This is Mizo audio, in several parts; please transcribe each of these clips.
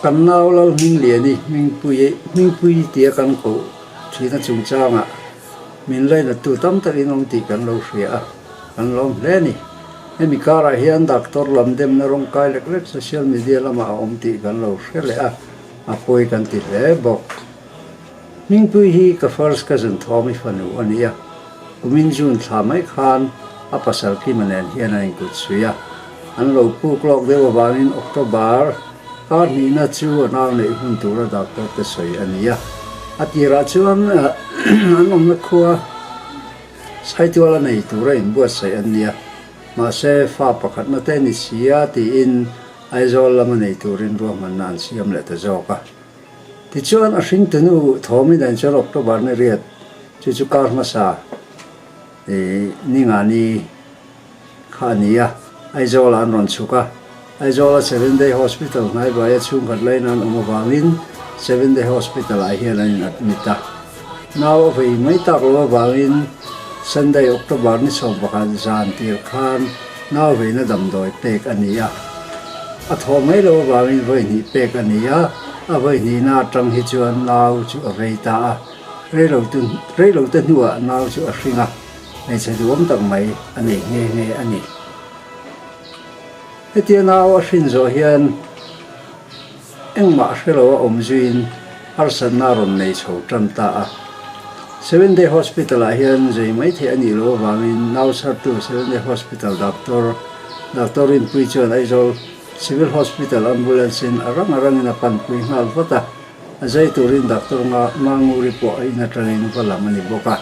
Kan nau Lalhmingliani Hmingpui Hmingpui tia kan koh thihna chungchangah min lainattu tam takin awm tih kan lo hria a, kan lawm hle a ni. Hemi karah hian doctor lam demna rawng kai lek lek social media lamah a awm tih kan lo hre leh a, a pawi kan ti hle bawk. Hmingpui hi ka first cousin Thawmi fanu a ni a, kumin June thla mai khan a pasal Kima nen hian an inkut suih a, an lo puk lawk deuh avangin October kar hnihna chu a nau neih hun tura doctor te sawi a ni a. A tirah chuan an awmna khua Saituala nei tura inbuatsaih an ni a, mahse fa pakhatna te ni si a tiin Aizawl lama nei turin ruahmanna an siam leh ta zawk a. Tichuan a hringtunu Thawmi nen chuan October ni riat chu chu kar hmasa ih ni nga ni kha a ni a, Aizawlah an rawn chhuk a. Aizawla Seven Day Hospital hnaivaia chhungkhat laina an awm avangin Seven Day Hospital ah hian an in admit a. Nau a vei mai tak lo avangin Sunday October ni 11 zan tir khan nau veina damdawi pek a ni a. A thawh mai lo avangin vawi hnih pek a ni a, a vawi hnihna atang hi chuan nau chu a vei ta a. Reilote hnuah nau chu a hring a, hmeichhe duhawm tak mai a nei nghe nghe a ni. Hetia nau a hrin zawh hian Engmah hre lo a awm zuiin harsatna a rawn nei chho tan ta a. Seven Day Hospital ah hian zui mai theih a nih loh avangin nau chhartu Seven Day Hospital doctor Doctor Rinpui chuan Aizawl Civil Hospital ambulance in a rang a rangin a panpui nghal vat a, a zai turin doctor Manguri pawh a in atangin va lam a ni bawk a.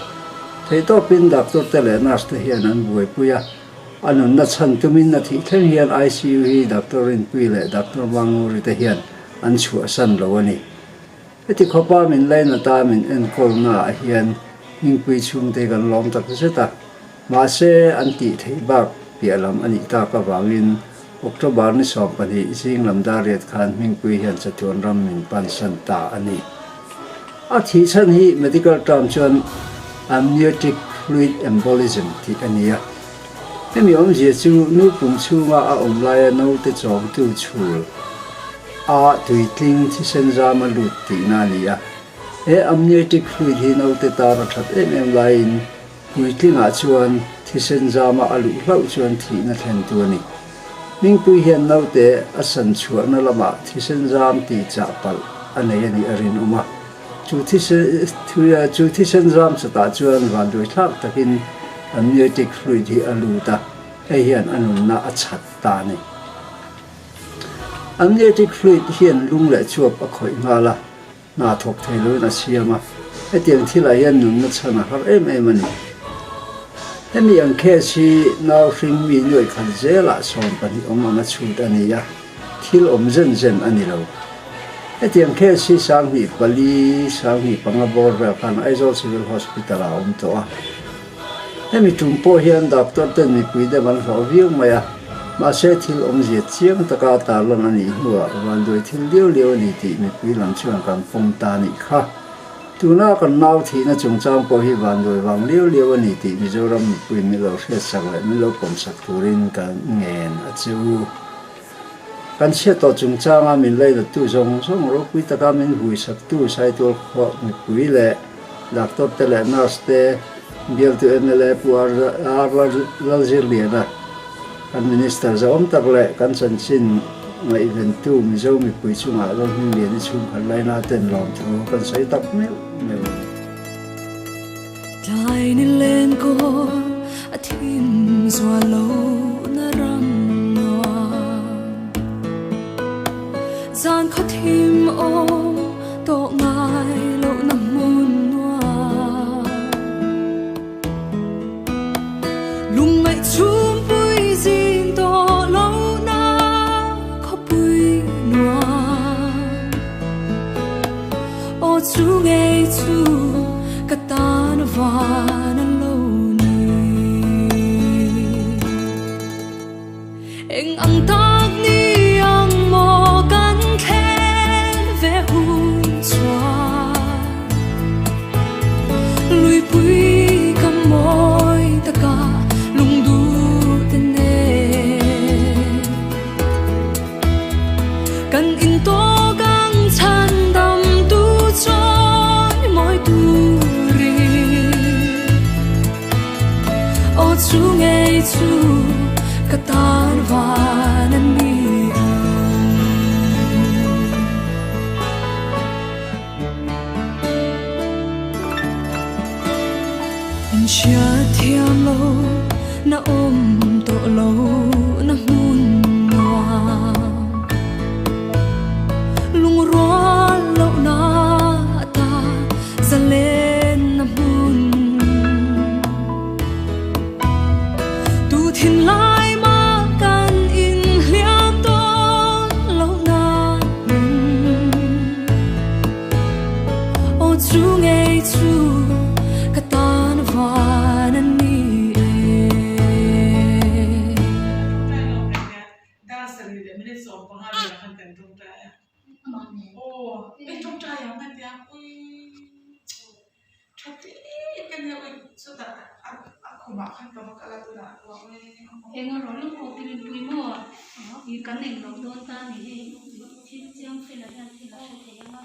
Theihtawpin doctor te leh nurse te hian an buaipui a. A nunna chhan tumin a thih thleng hian ICU hi Doctor Rinpui leh Doctor Manguri te hian an chhuahsan lo a ni. Heti khawpa min lainata min enkawlna ah hian Hmingpui chhungte kan lawm tak zet a, mahse an tih theih bak piah lam a nih tak avangin October ni 12 zing lam dar riat khan Hmingpui hian chatuan ram min pansan ta a ni. A thih chhan hi medical term chuan amniotic fluid embolism tih a ni a. Hemi awmzia chu nu pum chhunga a awm laia naute chawmtu chhul a tuitling thisen zam a lut tihna a ni a. He amniotic fluid hi naute tan a that em em laiin Puitlingah chuan thisen zama a luh hlauh chuan thihna thlentu a ni. Hmingpui hian naute a san chhuahna lamah thisen zam tih chah palh a nei a nih a rinawm a. Chu chu thisen zam chawtah chuan vanduaithlak takin amniotic fluid hi a lut a, hei hian a nunna a chhat ta a ni. Amniotic fluid hian lung leh chuap a khawih nghal a. Hna thawk thei loin a siam a, hetiang thilah hian nunna chhan a har em em a ni. Hemi ang case hi nau hring mi nuaih khat zelah 12 awm anga chhut a ni a, thil awm zen zen a ni lo. Hetiang case hi 2004, 2005 bawr vel khan Aizawl Civil Hospital ah a awm tawh a. Hemi tum pawh hian doctor ten mipui deuh an hlawh viau mai a, mahse thil awmzia chiang taka tarlan a nih hnuah vanduai thil liau liau a ni tih mipui lam chuan kan pawm ta a nih kha. Tuna kan nau thihna chungchang pawh hi vanduai vang liau liau a ni tih Mizoram mipui min lo hriatsak leh min lo pawmsak turin kan ngen a che u. Kan chhiat tawh chungchanga min leilattu zawng zawng ropui taka min huisaktu Saitual khua mipui leh Doctor te leh nurse te, bialtu mla Pu R Lalzirliana, kan Minister zahawm tak leh kan chanchin ngaihventu Mizo mipui chungah Lalhmingliani chhungkhat laina ten lawmthu kan sawi tak meuh meuh a ni. Tlai ni len kawl a thim zual lo na ram nuam Zan khaw thim awm tawh ngai loh na hmun nuam Lungngaih chhumpui zin tawh lo na khawpui nuam Aw chu ngei chu ka tan van an lo ni Eng ang tak ni ang maw kan thlen ve hun chuan Luipui ka mawi taka lungduh te nen Kan intawk a. Ka tan van a ni ang. In hriat thiam lo na awm tawh lo na hmun nuam. Lungrual loh na ata zalen na hmun. Tu thinlai mah kan inhliam tawn loh na hmun. Aw chu ngei chu ka tan van a ni e. Eng a rawn lawk awk in pui maw? I kan eng lo dawn ta ni hei thil chiang fel ah hian thil a hre thei ang a.